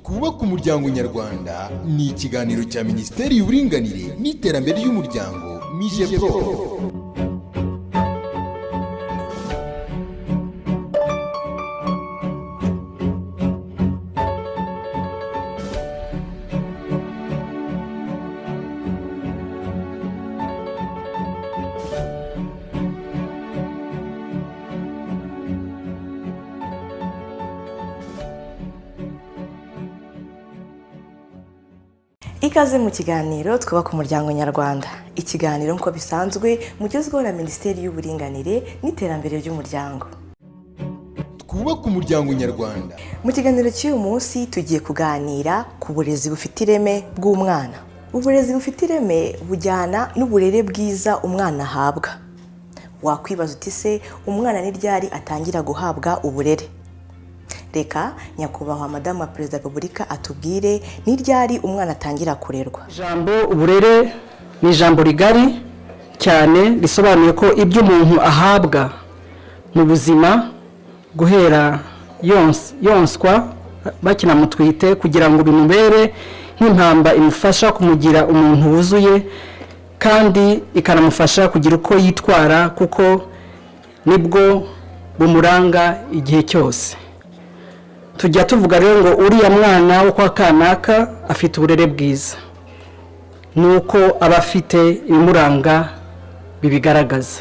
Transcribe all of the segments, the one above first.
Twubake Umuryango Nyarwanda ni ikiganiro cya Minisiteri y'Uburinganire n'Iterambere ry'Umuryango, MIGEPROF. Ikaze mu kiganiro Twubaka Umuryango Nyarwanda. Ikiganiro nk'uko bisanzwe mugezweho na Minisiteri y'Uburinganire n'Iterambere ry'Umuryango. Twubake Umuryango Nyarwanda. Mu kiganiro cy'uyu munsi tugiye kuganira ku burezi bufite ireme bw'umwana. Uburezi bufite ireme bujyana n'uburere bwiza umwana ahabwa. Wakwibaza uti: "Se umwana ni ryari atangira guhabwa uburere?" Reka Nyakubahwa Madamu wa Perezida wa Repubulika atubwire ni ryari umwana atangira kurerwa. Ijambo uburere ni ijambo rigari cyane, risobanuye ko ibyo umuntu ahabwa mu buzima guhera yonswa bakinamutwite, kugira ngo bimubere nk'impamba imufasha kumugira umuntu wuzuye, kandi ikanamufasha kugira uko yitwara, kuko nibwo bumuranga igihe cyose. Tujya tuvuga rero ngo uriya mwana wo kwa kanaka afite uburere bwiza, ni uko aba afite ibimuranga bibigaragaza.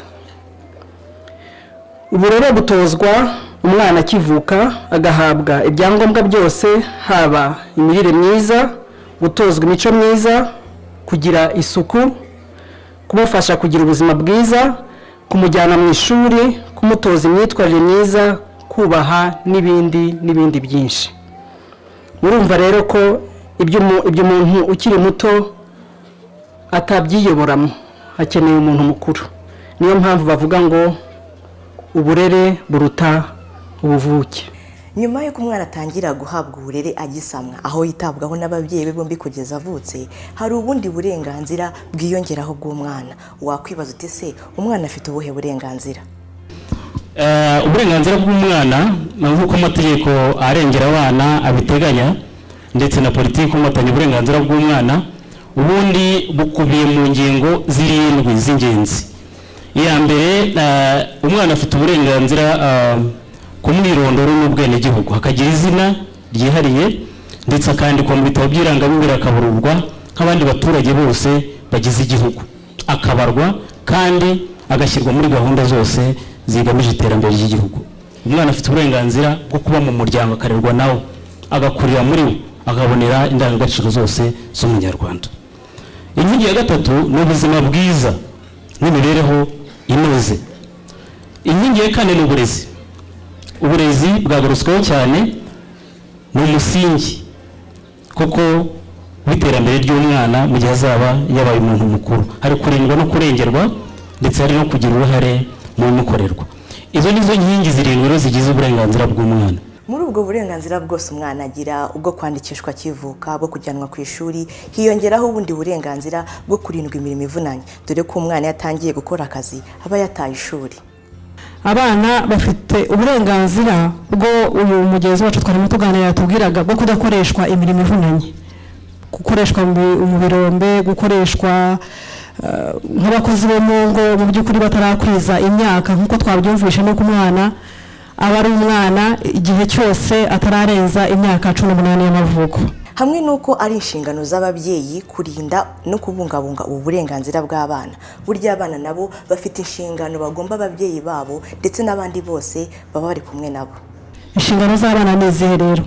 Uburere butozwa umwana akivuka, agahabwa ibyangombwa byose, haba imirire myiza, gutozwa imico myiza, kugira isuku, kumufasha kugira ubuzima bwiza, kumujyana mu ishuri, kumutoza imyitwarire myiza, kubaha, n'ibindi n'ibindi byinshi. Murumva rero ko ibyo umuntu ukiri muto atabyiyoboramo, hakeneye umuntu mukuru. Niyo mpamvu bavuga ngo uburere buruta ubuvuke. Nyuma y'uko umwana atangira guhabwa uburere agisamwa, aho yitabwaho n'ababyeyi be bombi kugeza avutse, hari ubundi burenganzira bwiyongeraho bw'umwana. Wakwibaza uti: "Se umwana afite ubuhe burenganzira?" Uburenganzira bw'umwana, nk'uko amategeko arengera abana abiteganya, ndetse na politiki ikomatanya uburenganzira bw'umwana, ubundi bukubiye mu ngingo zirindwi z'ingenzi. Iya mbere, umwana afite uburenganzira ku mwirondoro n'ubwenegihugu, akagira izina ryihariye, ndetse akandikwa mu bitabo by'irangamimerere, akabarurwa nk'abandi baturage bose bagize igihugu, akabarwa kandi agashyirwa muri gahunda zose zigamije iterambere ry'igihugu. Umwana afite uburenganzira bwo kuba mu muryango, akarerwa nawo, agakurira muri wo, akabonera indangagaciro zose z'Umunyarwanda. Inkingi ya gatatu ni ubuzima bwiza n'imibereho inoze. Inkingi ya kane ni uburezi. Uburezi bwagarutsweho cyane, ni umusingi koko w'iterambere ry'umwana mu gihe azaba yabaye umuntu mukuru. Hari kurindwa no kurengerwa, ndetse hari no kugira uruhare mu bimukorerwa. Izo ni zo nkingi zirindwi rero zigize uburenganzira bw'umwana. Muri ubwo burenganzira bwose umwana agira, ubwo kwandikishwa akivuka, bwo kujyanwa ku ishuri, hiyongeraho ubundi burenganzira bwo kurindwa imirimo ivunanye, dore ko umwana iyo atangiye gukora akazi aba yataye ishuri. Abana bafite uburenganzira bwo, uyu mugenzi wacu twarimo tuganira yatubwiraga, bwo kudakoreshwa imirimo ivunanye, gukoreshwa mu birombe, gukoreshwa nk'abakozi bo mu ngo, mu by'ukuri batarakwiza imyaka. Nk'uko twabyumvishe, nuko umwana aba ari umwana igihe cyose atararenza imyaka 18 y'amavuko. Hamwe n'uko ari inshingano z'ababyeyi kurinda no kubungabunga ubu burenganzira bw'abana, burya abana nabo bafite inshingano bagomba ababyeyi babo ndetse n'abandi bose baba bari kumwe nabo. Inshingano z'abana ni izihe rero?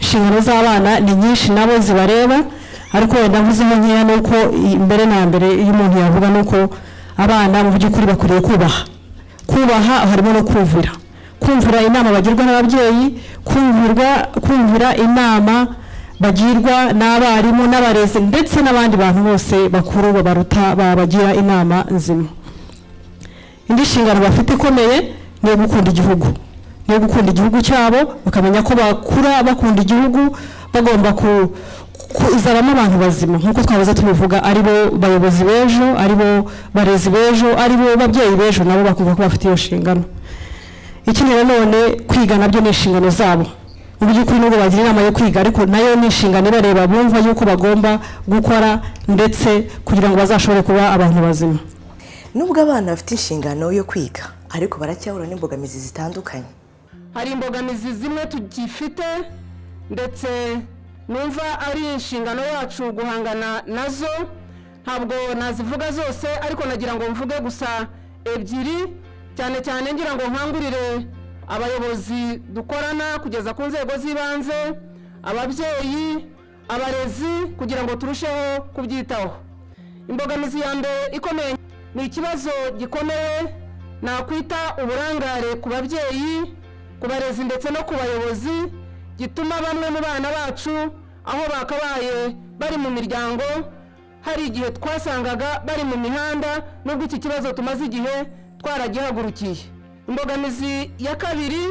Inshingano z'abana ni nyinshi nabo zibareba, ariko wenda mvuzeho nkeya, ni uko mbere na mbere iyo umuntu yavuga ni uko abana mu by'ukuri bakwiriye kubaha. Kubaha harimo no kumvira, kumvira inama bagirwa n'ababyeyi, kumvira inama bagirwa n'abarimu n'abarezi, ndetse n'abandi bantu bose bakuru babaruta babagira inama nzima. Indi nshingano bafite ikomeye ni iyo gukunda igihugu, ni iyo gukunda igihugu cyabo, bakamenya ko bakura bakunda igihugu, bagomba kuzabamo abantu bazima, nk'uko twahoze tubivuga, ari bo bayobozi b'ejo, ari bo barezi b'ejo, ari bo babyeyi b'ejo, nabo bakumva ko bafite iyo nshingano. Ikindi nanone, kwiga nabyo ni inshingano zabo. Mu by'ukuri, nubwo bagira inama yo kwiga, ariko nayo ni inshingano ibareba, bumva yuko bagomba gukora ndetse kugira ngo bazashobore kuba abantu bazima. Nubwo abana bafite inshingano yo kwiga, ariko baracyahura n'imbogamizi zitandukanye. Hari imbogamizi zimwe tugifite, ndetse numva ari inshingano yacu guhangana nazo. Ntabwo nazivuga zose, ariko nagira ngo mvuge gusa ebyiri cyane cyane, ngira ngo nkangurire abayobozi dukorana kugeza ku nzego z'ibanze, ababyeyi, abarezi, kugira ngo turusheho kubyitaho. Imbogamizi ya mbere ikomeye ni ikibazo gikomeye nakwita uburangare ku babyeyi, ku barezi ndetse no ku bayobozi, gituma bamwe mu bana bacu aho bakabaye bari mu miryango, hari igihe twasangaga bari mu mihanda, nubwo iki kibazo tumaze igihe twaragihagurukiye. Imbogamizi ya kabiri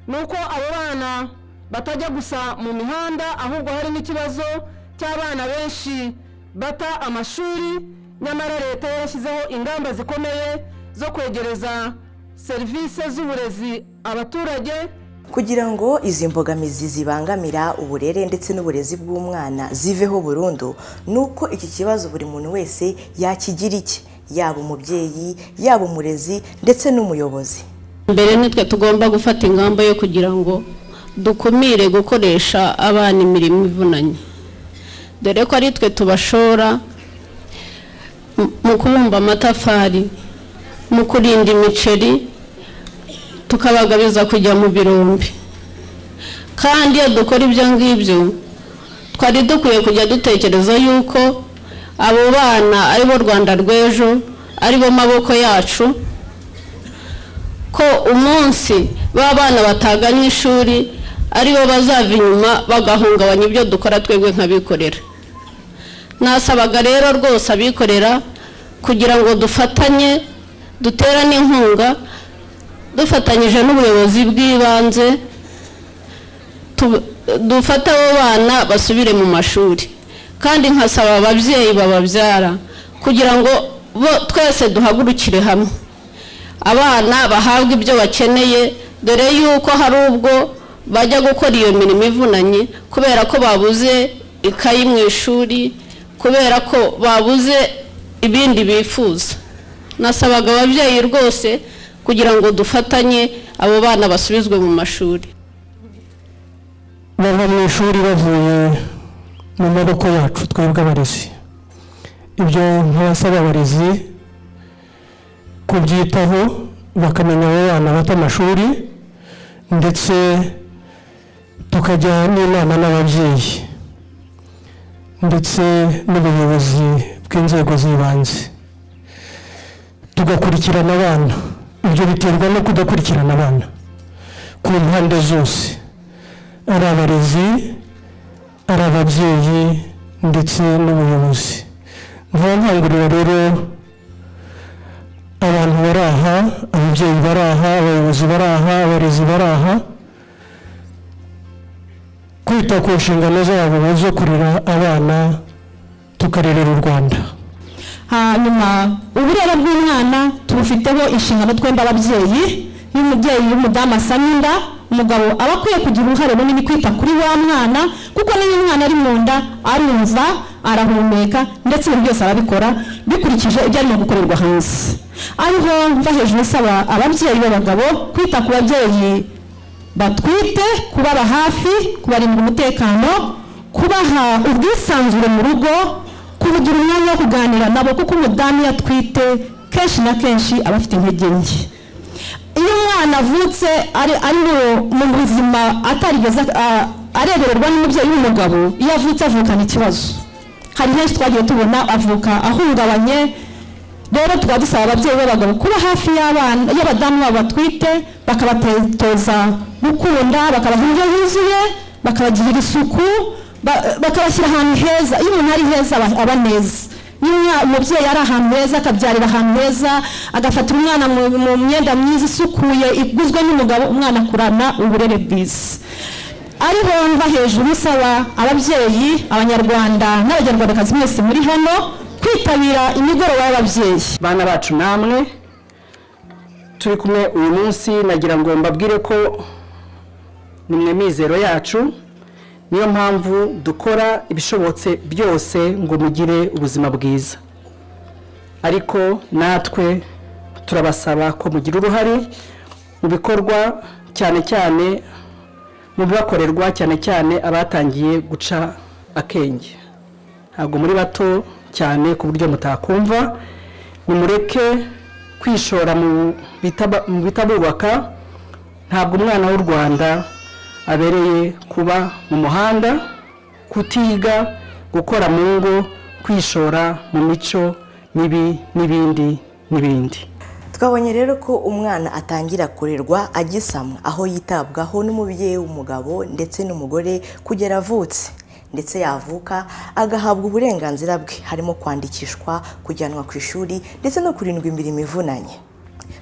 ni uko abo bana batajya gusa mu mihanda, ahubwo hari n'ikibazo cy'abana benshi bata amashuri, nyamara leta yarashyizeho ingamba zikomeye zo kwegereza serivisi z'uburezi abaturage. Kugira ngo izi mbogamizi zibangamira uburere ndetse n'uburezi bw'umwana ziveho burundu, ni uko iki kibazo buri muntu wese yakigira icye, yaba umubyeyi, yaba umurezi ndetse n'umuyobozi. Mbere nitwe tugomba gufata ingamba yo kugira ngo dukumire gukoresha abana imirimo ivunanye, dore ko ari twe tubashora mu kubumba amatafari, mu kurinda imiceri, tukabagabiza kujya mu birombe. Kandi iyo dukora ibyo ngibyo, twari dukwiye kujya dutekereza yuko abo bana ari bo Rwanda rw'ejo, ari bo maboko yacu, ko umunsi ba bana batagannye ishuri ari bo bazava inyuma bagahungabanya ibyo dukora twebwe nk'abikorera. Nasabaga rero rwose abikorera kugira ngo dufatanye, duterane inkunga, dufatanyije n'ubuyobozi bw'ibanze, dufate abo bana basubire mu mashuri. Kandi nkasaba ababyeyi bababyara kugira ngo bo twese duhagurukire hamwe, abana bahabwe ibyo bakeneye, dore yuko hari ubwo bajya gukora iyo mirimo ivunanye kubera ko babuze ikayi mu ishuri, kubera ko babuze ibindi bifuza. Nasabaga ababyeyi rwose kugira ngo dufatanye, abo bana basubizwe mu mashuri. Bava mu ishuri bavuye mu maboko yacu twebwe abarezi. Ibyo nkabasaba abarezi kubyitaho, bakamenya abo bana bata amashuri, ndetse tukajya n'inama n'ababyeyi ndetse n'ubuyobozi bw'inzego z'ibanze, tugakurikirana abana. Ibyo biterwa no kudakurikirana abana ku mpande zose, ari abarezi, ari ababyeyi ndetse n'ubuyobozi. Nkaba nkangurira rero abantu bari aha, ababyeyi bari aha, abayobozi bari aha, abarezi bari aha, kwita ku nshingano zabo zo kurera abana, tukarerera u Rwanda. Hanyuma uburere bw'umwana tubufiteho inshingano twembi ababyeyi. Iyo umubyeyi w'umudamu asamye inda, umugabo aba akwiye kugira uruhare runini kwita kuri wa mwana, kuko niyo umwana ari mu nda arumva, arahumeka, ndetse ibintu byose arabikora bikurikije ibyo arimo gukorerwa hanze. Ariho mva hejuru nsaba ababyeyi b'abagabo kwita ku babyeyi batwite, kubaba hafi, kubarindira umutekano, kubaha ubwisanzure mu rugo, kugira umwanya wo kuganira nabo, kuko umudamu iyo atwite kenshi na kenshi aba afite intege nke. Iyo umwana avutse ari mu buzima atarigeze arebererwa n'umubyeyi w'umugabo, iyo avutse avukana ikibazo. Hari henshi twagiye tubona avuka ahungabanye. Rero tukaba dusaba ababyeyi b'abagabo kuba hafi y'abana, y'abadamu babo batwite, bakabatoza gukunda, bakabaha indyo yuzuye, bakabagirira isuku, bakabashyira ahantu heza. Iyo umuntu ari heza aba neza. Iyo umubyeyi ari ahantu heza, akabyarira ahantu heza, agafatira umwana mu myenda myiza isukuye iguzwe n'umugabo, umwana akurana uburere bwiza. Ariho mva hejuru nsaba ababyeyi, abanyarwanda n'abanyarwandakazi mwese muri hano, kwitabira imigoroba y'ababyeyi. Bana bacu, namwe turi kumwe uyu munsi, nagira ngo mbabwire ko Ni mwe mizero yacu, niyo mpamvu dukora ibishobotse byose ngo mugire ubuzima bwiza. Ariko natwe turabasaba ko mugira uruhare mu bikorwa, cyane cyane mu bibakorerwa, cyane cyane abatangiye guca akenge. Ntabwo muri bato cyane ku buryo mutakumva. Nimureke kwishora mu bitabubaka. Ntabwo umwana w'u Rwanda abereye kuba mu muhanda, kutiga, gukora mu ngo, kwishora mu mico mibi n'ibindi n'ibindi. Twabonye rero ko umwana atangira kurerwa agisamwa, aho yitabwaho n'umubyeyi w'umugabo ndetse n'umugore kugera avutse, ndetse yavuka agahabwa uburenganzira bwe, harimo kwandikishwa, kujyanwa ku ishuri ndetse no kurindwa imirimo ivunanye.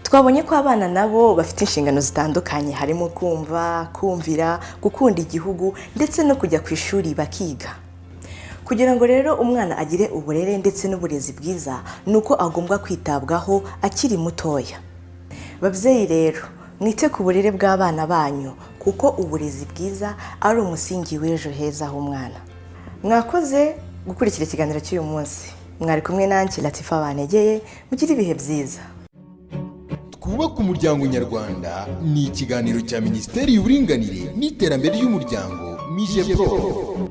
Twabonye ko abana nabo bafite inshingano zitandukanye, harimo kumva, kumvira, gukunda igihugu ndetse no kujya ku ishuri bakiga. Kugira ngo rero umwana agire uburere ndetse n'uburezi bwiza, ni uko agomba kwitabwaho akiri mutoya. Babyeyi rero, mwite ku burere bw'abana banyu, kuko uburezi bwiza ari umusingi w'ejo heza h'umwana. Mwakoze gukurikira ikiganiro cy'uyu munsi. Mwari kumwe nanjye Latifa Bantegeye. Mugire ibihe byiza. Twubake Umuryango Nyarwanda ni ikiganiro cya Minisiteri y'Uburinganire n'Iterambere ry'Umuryango, MIGEPROF.